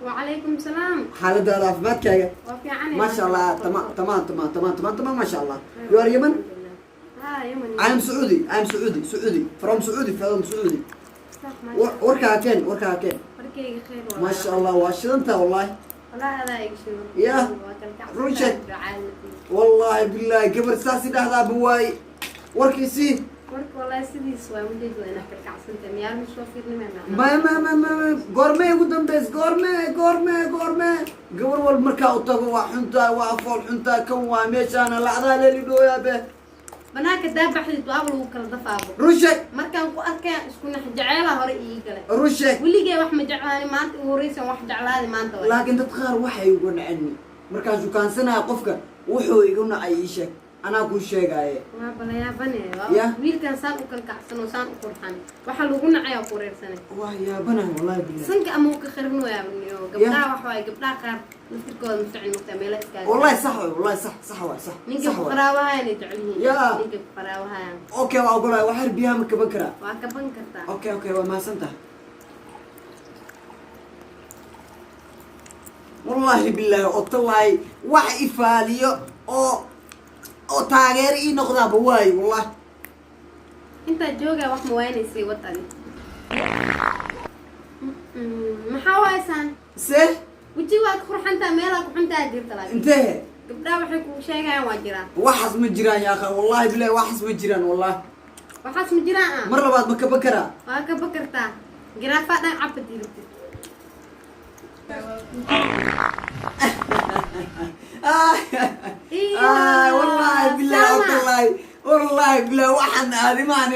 Wacalaykum salaam. Xaaladaada, caafimaadkaaga? Waa fiican. Maasha Allah, tamaam tamaam tamaam tamaam tamaam tamaam, maasha Allah. You are Yemen? Ha, Yemen. I am Saudi, I am Saudi, Saudi from Saudi, from Saudi. Sax, maasha. Warkaa keen, warkaa keen. Warkayga khayr waa. Maasha Allah, waa shidantaa wallahi. Wallahi adaa iga shidan. Yeah. Waa kala kacsan. Run sheeg. Ducaalnatiisa. Wallahi billahi, gabar saas idhahdaaba waay. Warkiisii. Warka wallahi sidiis waa, ujeed waa inaa kala kacsantay. Miyaa ma soo fiirnimay macnaa? Ma ma ma ma ma goormee ugu dambeys? Goormee, goormee, goormee? Gabar walba markaa u tago waa xuntaa, waa fool xuntaa, kan waa meeshaana lacdaa leeli dhooyaa be. Banaanka daabaxdid waaba lagu kala dafaabo. Run sheeg. Markaan ku arkaya isku nax jeceelaa hore ii galay. Run sheeg. Weligay wax ma jeclaani, maanta ugu horreysan wax jeclaadi maanta waay. Laakiin dad qaar waxay uga naceni markaan shukaansanaya qofka, wuxuu igu nacay ii sheeg, anaa kuu sheegaaye. Waa balayaabane. Yeah. Wiilkan saan u kala kacsan oo saan u qurxan waxaa lagu nacayaa ku reersanay. Waa yaabanahay wallahi billahi. Sanka ama uu ka kharinoyaa niyo gabdhaha, wax waaye gabdhaha qaar laftirkooda ma ficin mugtaa meelo iskaaga. Wallahi sax waay, wallahi sax, sax waay, sax. Ninkay Sax ku waay. qaraabahayaan ay jecel yihiin. Yeah. Ninkay ku qaraabahayaan. Okay, waa ogolahay. Waxyar biyaha ma kaban karaa? Waa kaban kartaa. Okay, waa mahadsan tahay. Wallaahi bilaahi oo tallaahi, wax ifaaliyo oo taageero ii noqdaaba waayo wallahi. Intaa joogaa wax ma waynaysay wadani. Maxaa waaysaan? Se? Weji waa ka qurxantaa, meelaa ku xuntaa jirta laakiin. Intee? Gabdhaha waxay kuu sheegayaan waa jiraan. Waxaas ma jiraan yaa akha, wallahi bilahi waxaas ma jiraan wallahi. Waxaas ma jiraan ah. Mar labaad ma kaba karaa? Waa ka bakartaa, garaafaa dhan cabad diribtid. Wallahi bilahi oo tallaahi, wallahi bilahi, waxaan aadimahan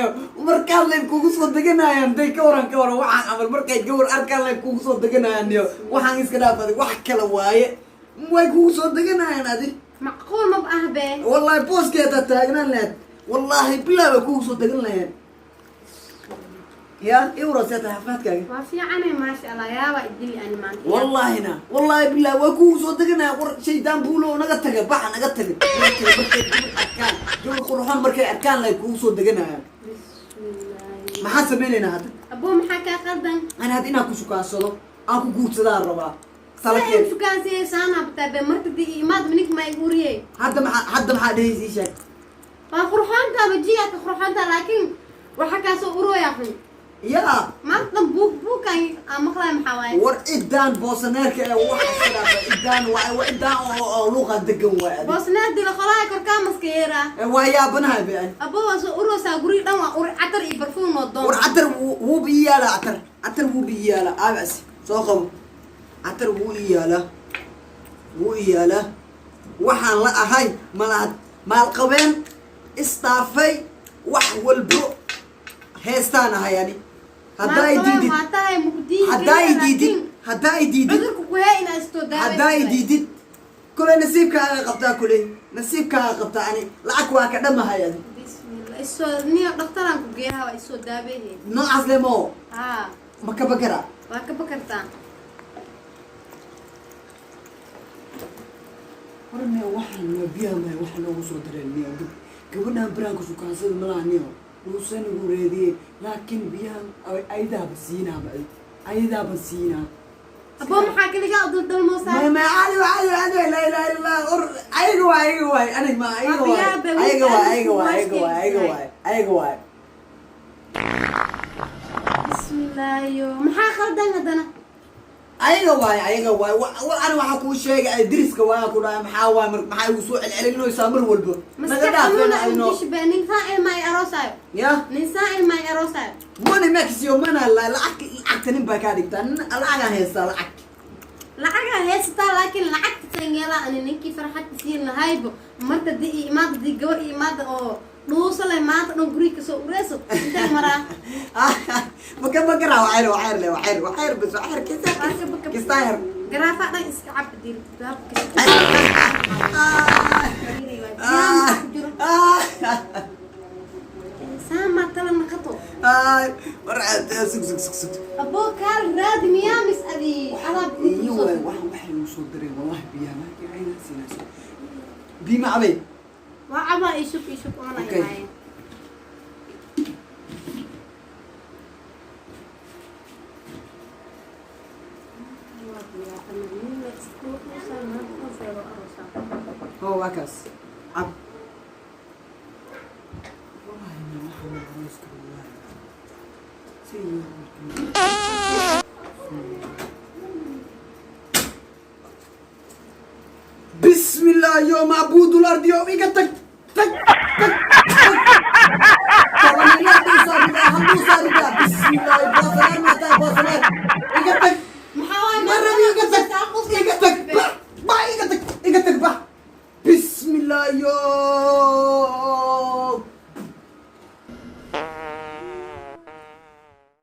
markaad leen kugu soo deganayaan day. Ka waran, ka waran waxaan camal markay gawar arkaan leen kugu soo deganayaan niyo? Waxaan iska dhaaf adig, wax kale waaye, way kugu soo deganayaan adi. Macquul maba ah be. Wallahi booskii hataa taagnaan lahayd, wallahi bilahi way kugu soo degan lahayeen. Ya iwra, see tahay xafaadkaaga? Waa fiicane, maasha Allah. Yaabaa idili ani maanta. Wallahina, wallahi bilahi waa kugu soo deganaya. War shaydaan buulo, naga taga, baxa, naga taga, naga taga. Markay gabar arkaan, gabar qurxoon markay arkaan lay kugu soo deganayaan. Bismillaahi. Maxaan sameynaynaa hadda? Aboo, maxaa kaa qaldan? Ani hadda inaan ku shukaansado, aan ku guursadaan rabaa. Salakeed Salakeed. Shukaansiye saana bataa be marta di imaad minik ma igu uriyey. Hadda maxaa, hadda maxaa dhehaysa? Ii sheeg. Waa qurxoontaa, wajigaa ka qurxoontaa, laakiin waxa kaasoo urooyaa xun. Yaa. Maanta dhan buug buugkan aan maqlaya maxaa waaye? War ciddaan boosaneerka ee waxa iska dhaafa, ciddaan waa ciddaan oo luuqa degan waay adi. Boosneer dila qolaha korkaa maska yeeraa. Ee, waa yaabanahay be ani. Aboo, waa soo uroosaa, guriga dhan waa uri, catar iyo barfuun oo doon. War catar wuuba ii yaalaa, catar, catar wuuba ii yaalaa. Aabacsi soo qabo, catar wuu ii yaalaa, wuu ii yaalaa. Waxaan la ahay malaad maalqabeen isdaafay, wax walbo heestaan ahay ani. Haddaa i diidid, waa tahay mugdiin. haddaa i diidid, haddaa i diidid, Cudurka ku hee inaa istoo haddaa i diidid, kuley nasiibkaaga qabtaa, kuley nasiibkaaga qabtaa. Ani lacag waa ka dhamahay adi. Bismillah, isoo niyo dhaktaraan ku geeyaha, waa isoo daabehe. Noocaas le moo. Haa. Ma ka bakaraa? Waa ka bakartaa. Hore waxaan ma biyaha maya waxa noogu soo dareen niyo. Gabadhan baraanka sukaansada malaha niyo, dhuusan igu reediye, laakiin biyahan ayadaaba siinaaba, ayadaaba siinaa. Aboo, maxaa kaligaa u daldalmoosaa? Ma cali cali cali, laa ilaaha illa Allah. Or ayaga waay, ayaga waay, anig ma ayaga waay. Waa biyaha Ayaga waay, ayaga waay, wiilka ayaga waay, ayaga waay, ayaga waay. Bismillaahiyo, maxaa khaldan haddana? Ayaga waay, ayaga waay. War ani waxaa kuu sheegay ay diriska waaya ku dhahay. Maxaa waay maxaa igu soo celcelinaysaa mar walba? Naga Maskax dhaafeen xanuuna ayno. Udishbe nin saa ilma ay aroosaayo. Ya. Nin saa ilma ay aroosaayo. Money makes you money. Lacag, lacagta nin baa kaa dhigtaa. Nin lacagaan haystaa, lacag. Lacagaa haysataa, laakiin lacagta sangeela ani ninkii farxad siin lahaybo marta di i imaada di gabar i imaada oo dhuuso leh, maanta dhan guriga kasoo ureyso, intee maraa? Maka bakara, waxayr, waxayr le, waxayr, waxayr bas, waxayr kisa. Waa ka baka. Kista yar. Garaafa dhan iska cab dir. Ah, ah. Saama tala naqato. Ay, war sug, sug, sug, sug. Aboo, kaal raadi miyaa mis adi alaab? Iyo waay, waxaan waxay igu soo dareen wallahi biyaha ma ayna siinayso. Biyo ma cabay? Waa cabaa, ishub, ishub oona. Okay. Imaaye. Kaas cab. Wallahi, waxaan arooska, wallahi. Si marka. Bismillah, yo macbuudul ardi, yo iga tag, tag, tag, tag. Bismillah, boosaneer maataa, boosaneer, iga tag.